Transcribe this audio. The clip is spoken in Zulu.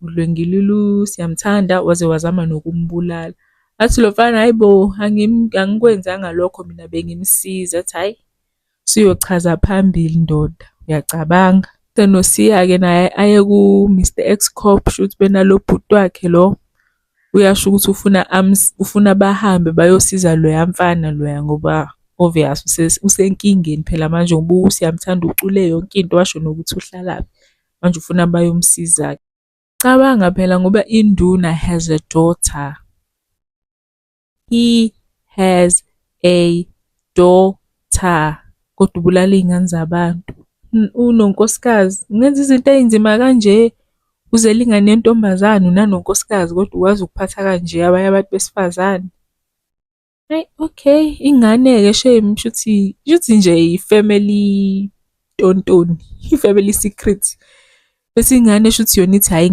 Udlwengulile uSiyamthanda waze wazama nokumbulala. Athi lo mfana, hhayi bo, angikwenzanga lokho mina bengimsiza. Athi hhayi, usuyochaza phambili ndoda, uyacabanga. NoSiya-ke naye aye ku-Mr X-Cop, shuthi benalo bhuti wakhe lo. Uyasho ukuthi ufuna bahambe bayosiza loya mfana loya ngoba obvious usenkingeni phela manje ngoba uSiyamthanda ucule yonke into washo nokuthi uhlalaphi. Manje ufuna bayomsiza-ke. Cabanga phela ngoba induna has a daughter. He has a daughter. Kodwa ubulala iy'ngane zabantu. Unonkosikazi, ungenza izinto ey'nzima kanje, uzele ingane yentombazane unanonkosikazi kodwa ukwazi ukuphatha kanje abanye abantu besifazane. Hhayi okay, ingane-ke shame shuthi, shuthi nje i-family tontoni, i-family secret. Bese ingane shuthi yona ithi hhayi.